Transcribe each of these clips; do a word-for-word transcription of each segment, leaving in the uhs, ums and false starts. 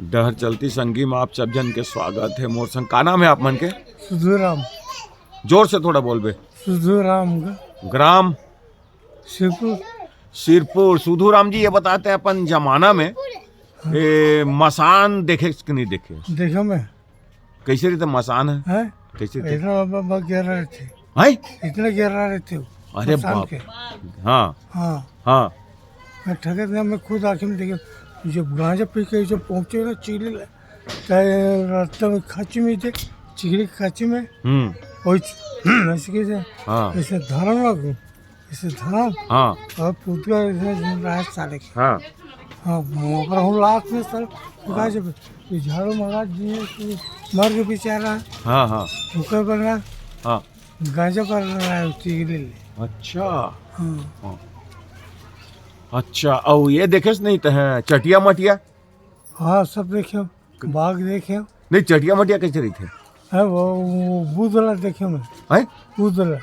डहर चलती संगी में आप सब जन के स्वागत है। मोर संग का नाम है आप मन के? सुधुराम। जोर से थोड़ा बोलबे। सुधुराम का। ग्राम? सिरपुर। सिरपुर। सुधुराम जी, ये बताते हैं, अपन जमाना में हाँ। ये मसान देखे कि नहीं देखे? देखे मैं। कैसे रहते मसान है? हैं? कैसे थे? इतना ब-, ब-, गहरा रहते। हैं? इतना गहरा रहते हो। अरे मसान बाप। के। हाँ। हाँ। हाँ। मैं ठगत ना, मैं खुद आँखी में देखे, जब गांजा पी के जब पहुंचे ना चिखली ले, चाहे रास्ते में खाची में थे, चिखली की खाची में, हम्म। वही च-, ऐसे कैसे, हाँ। ऐसे धरम लग, ऐसे धरम, हाँ। और पुतला ऐसे ऐसे रहा साले के। हाँ। हाँ, वहाँ पर हम लास्ट में सर, हाँ। जब ये झाड़ू महाराज जी हैं, तो मर के बेचारा, हाँ, हाँ। भूखे बना, हाँ। गांजा पर रहा है, चिखली ले। अच्छा। हाँ। हाँ। अच्छा, और ये देखे से नहीं तो है, चटिया मटिया? हाँ, सब देखे, बाघ देखे। नहीं, चटिया मटिया कैसे रही थे? है वो, वो बुदला देखे मैं। हैं? बुदला।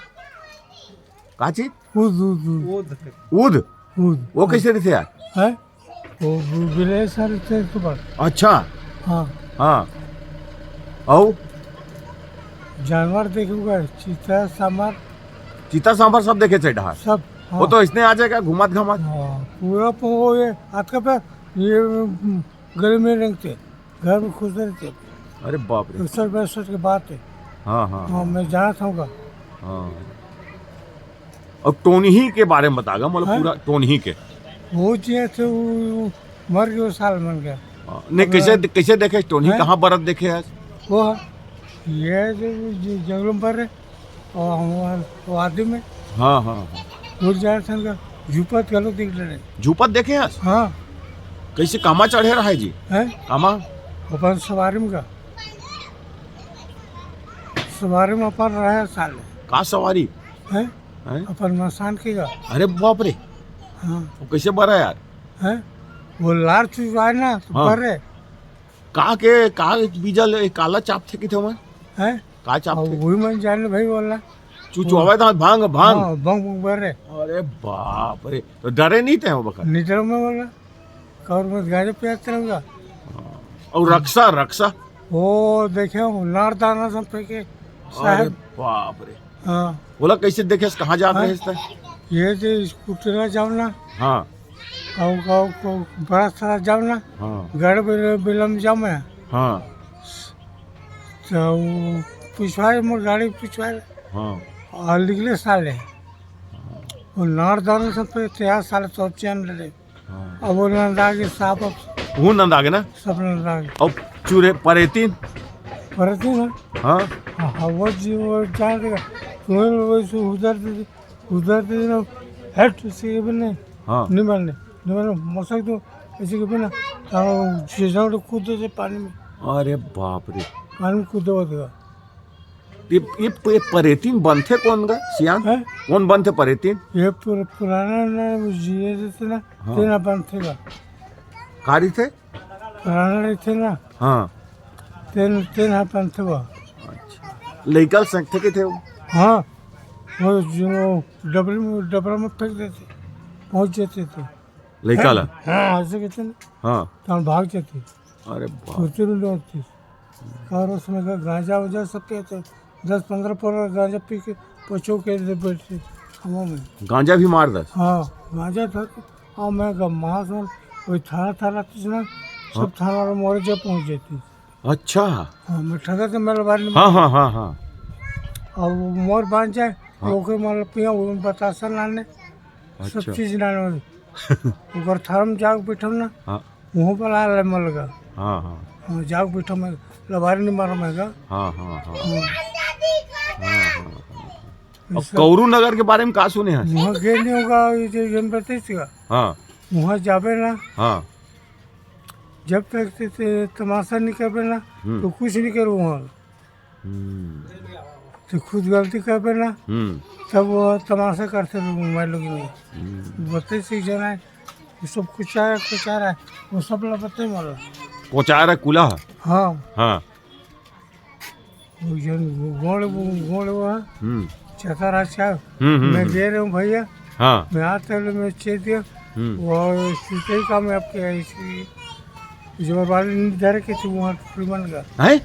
का चीज? उद, उद, उद। उद। उद। वो कैसे रही थे यार? है? वो बि-, बिलेसर थे तो बड़। अच्छा। हाँ। हाँ। और? जानवर देखूंगा, चीता, सांबर। चीता, सांबर सब देखे थे डहार? सब, हाँ। वो तो इसने आ जाएगा, घुमात घामात। हाँ, पूरा पो-, वो ये हाथ का पैर, ये, हम्म, गले में रेंगते, घर में खुश रहते। अरे बाप रे। इकसठ बासठ के बात है। हाँ, हाँ, हाँ, हाँ। मैं जाना था उनका। हाँ। और टोनही के बारे में बता गा, मतलब हाँ? पूरा टोनही के। वो जे थे, वो मर गए, वो साल मन गया। हाँ, नहीं, अब कैसे, कैसे देखे टोनही? हैं? कहाँ बरत देखे आज? वो है, ये जो, जो जंगल में पर है, और हम वो आदमी में हाँ, हाँ, हाँ। भूल जाए थे उनका, झुपत गलो देख लेने। झुपत देखे आज? हाँ। कैसे कामा चढ़े रहा है जी? हैं? कामा? अपन सवारी में का। सवारी में अपन रहे साले। का सवारी? हैं? हैं? अपन मसान के का। अरे बाप रे। हाँ। वो कैसे बरा यार? हैं? वो लार चुचवाए ना, तो हाँ। बरे। का के, का बीजा ले, काला चाप थे किथे मन? हैं? का चाप अब थे? वही मन जाने भाई बोला। चुचवावे था भांग, भांग? हाँ, भांग, भांग बरे। अरे बाप रे, तो डरे नहीं थे वो बखत? नहीं डरो मैं बोला। कौर मत गांजा पियात रहूंगा। हाँ। और रक्षा, रक्षा? वो देखे हो, नारदाना सब फेंके, अरे साहब। बाप रे। हाँ। बोला कैसे देखे, कहाँ जात हाँ। रहे था? ये जो स्कूटर जाओ ना। हाँ। और, और, और बड़ा सारा जाओ ना। हाँ। गढ़ बिल-, बिलम जाओ मैं। हाँ। तो वो पिछवाड़े मोर गाड़ी पिछवाड़े। हाँ। और निकले साले। वो नारदाना सब पे तैयार साले तो चैन ले। हाँ। अब वो नंदा के साहब अब वो नंदा के ना? सब नंदा के। अब चूरे परेतीन? परेतीन ना? हाँ। हाँ, हाँ, वो जी, वो जान देगा। तुम्हें वो से उधर दे, उधर दे ना, हट, उसी के भी नहीं। हाँ। नहीं मानने, नहीं मानने, मसक दो, ऐसे के भी ना, तो जे जाओ तो कूद दे पानी में। अरे बाप रे। पानी में कूद दो देगा। ये, ये, ये परेतीन बनथे कौन गा, सियान? हैं? कौन बनथे परेतीन? ये पुर-, पुराना ना, वो जिए जैसे ना, हाँ। तेना बनथे गा। का रहिथे? पुराना रहिथे ना। हाँ। तेन, तेन हा बनथे गा। अच्छा। लइका ल सकथे के थे वो? हाँ। वो जो डबरी में, डबरा में फेंक देथे, पहुँच जाथे तो। लइका ला? हाँ, ऐसे कहते ना। हाँ। तहाँ भाग जाथे। अरे बाप। होते भी लोग थे। और उसमें का गांजा वांजा सब पीते। दस पन्द्रह पौरा गांजा पी के पचो के दे बैठे हवा में। गांजा भी मार दस? हाँ, गांजा था कि, और मैं ग-, महासमंद, वही थाना, थाना थी ना, सब हाँ। थाना वाला मोरे जब पहुंच जाती। अच्छा। हाँ, मैं ठगा तो मैं लबारी में हाँ, हाँ, हाँ, हाँ। अब मोर बांध जाए, हाँ। ओके मतलब पिया, वो बतासा लाने, सब अच्छा। चीज लाने। ओकर थारम जाग बैठम ना, हाँ। वहाँ पर आ ले मलगा। हाँ, हाँ। हाँ, जाग बैठम, लबारी नहीं मारम है का। हाँ, हाँ, हाँ। हाँ। हाँ, हाँ, हाँ। अब सब कौरू नगर के बारे में का सुने हैं? वहाँ गए नहीं होगा, ये जो जन बताइस का। हाँ। वहाँ जाबे ना। हाँ। जब तक ते, ते तमाशा नहीं करबे ना, हम्म। तो कुछ नहीं करो वहाँ। हम्म। तो खुद गलती करबे ना, हम्म। तब वो तमाशा करते लोग, मोबाइल लोग में। हम्म। बताइस एक जना है, वो सब कुछ आ रहा है, कुछ आ रहा है, वो सब ला बताइस मला। कुछ आ रहा है, कुला? हाँ। हाँ। वो जन गोड़, वो गोड़ वो है, हम्म। चतरा अच्छा। हम्म, हम्म, मैं हम्म। दे रहा हूँ भैया, हाँ। मैं आता हूँ, मैं चेत दिया, हम्म। वो सीधे ही काम है आपके, ऐसी जबर वाले नहीं धरे के थे वहाँ टुकड़ी मन का। हैं?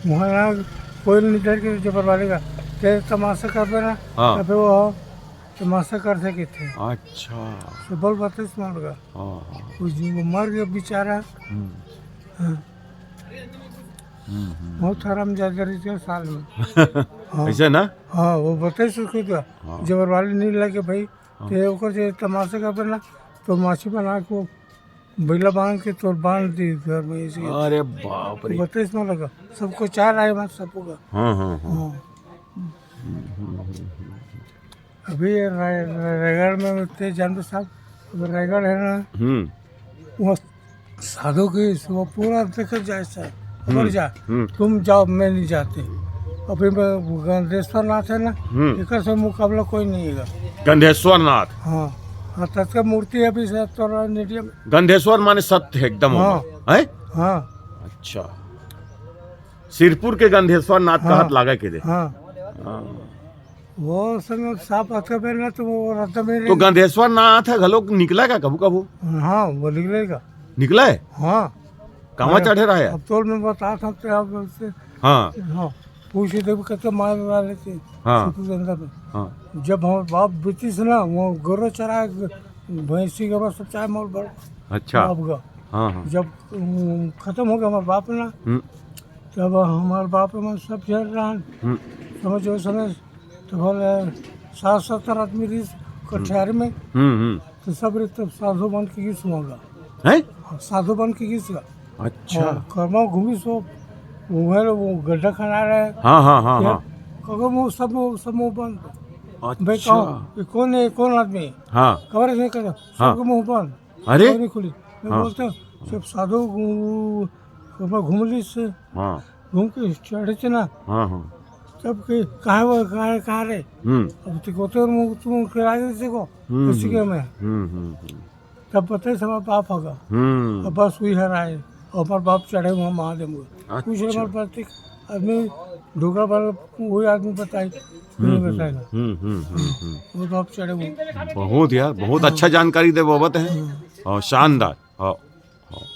वहाँ ना कोई नहीं धरे के जबर वाले का। ते तमाशा कर देना। हाँ। तबे वो तमाशा कर सके थे। अच्छा। तो बोल बताइस मन का। हाँ, हाँ। वो जो मर गया बेचारा। हम्म। हाँ। हम्म, हम्म। बहुत हरामजादा रहिस साल में। हाँ। ऐसे ना? हाँ, वो बताइस खुद का। हाँ। जबर वाले नहीं लगे भाई। हाँ। ते ओकर जे तमाशा कर देना, तो माछी बना के वो बैला बांध के तोर बांध दी घर में, इसलिए। अरे बाप रे। बताइस मन का, सबको चार आए बात सबको का। हाँ, हाँ, हाँ। हाँ। अभी ये राय-, रायगढ़ में ते जानते साहब, अब रायगढ़ है ना, हम्म। वो साधु की वो पूरा देखा जाए सर, हम्म, बोल जा, हम्म। तुम जाओ, मैं नहीं जाते। अभी मैं गंधेश्वर नाथ है ना, हम्म। एकर से मुकाबला कोई नहीं है। गंधेश्वर नाथ? हाँ, हाँ, तत्का मूर्ति अभी से तोरा मीडिया में। गंधेश्वर माने सत्य है एकदम। हाँ। हैं? हाँ। अच्छा, सिरपुर के गंधेश्वर नाथ हाँ। कहत लागे के दे। हाँ। हाँ। वो समय साफ अतका बेर ना तो वो रद्दा में तो नहीं। गंधेश्वर नाथ है घलो निकला का कभू कभू? हाँ, वो निकलेगा। निकला है? हाँ। कामा हाँ, चढ़े रहा है? अब तोल में बता था तो आप से हाँ। हाँ, पूछे थे कहते मार डाले थे हाँ। सिरपुर के अंदर में। हाँ। जब हमारे बाप बीतीस ना, वो गोरो चरा, भैंसी गोरो सब चाहे मोर बड़ अच्छा। बाप का। हाँ, हाँ। जब, उम, खत्म हो गया हमारे बाप ना, हम्म। तब हमारे बाप में सब झेल रहा है। हम्म। समझ, उस समय तो बोले, साठ सत्तर आदमी रहिस कटिहार में, हम्म, हम्म। तो सब रे तब साधु बन के गिस हुआ गा। हैं? हाँ, साधु बन के गिस गा। अच्छा। हाँ, कर्मा घूमिस, वो, वो गड्ढा खना रहे। हाँ, हाँ, हाँ, फिर हाँ। कहो मुंह सब, मुंह, सब मुंह बंद। अच्छा। भाई कहो, ये कौन है, कौन आदमी है? हाँ। कवर नहीं करता, हाँ। सबके मुंह बंद। अरे? कवर नहीं खुली। मैं हाँ। बोलता हूँ, जब साधु घू-, कर्मा घूम ली से, हाँ। घूम के चढ़े थे ना, हाँ, हाँ। तब के, "कहाँ वो, कहाँ रे, कहाँ रे?" हम्म। अब तो कहते हैं, "मुंह, तुम खिला दे इसको, हम्म, किसी के हम्म। में।" हम्म, हम्म, हम्म। तब पता है, हमारा बाप होगा। हम्म। अब बस वही हराए, और हमारे बाप चढ़े हुए महादेव में। अच्छा। कुछ हमारे पास एक आदमी ढोकरा वाला, वही आदमी बताए, हम्म, नहीं हम्म, बताएगा। हम्म, हम्म, हम्म, हम्म। वो तो आप चढ़े हुए। बहुत यार, बहुत हाँ। अच्छा जानकारी दे बाबत है। हाँ। और शानदार। हाँ, हाँ।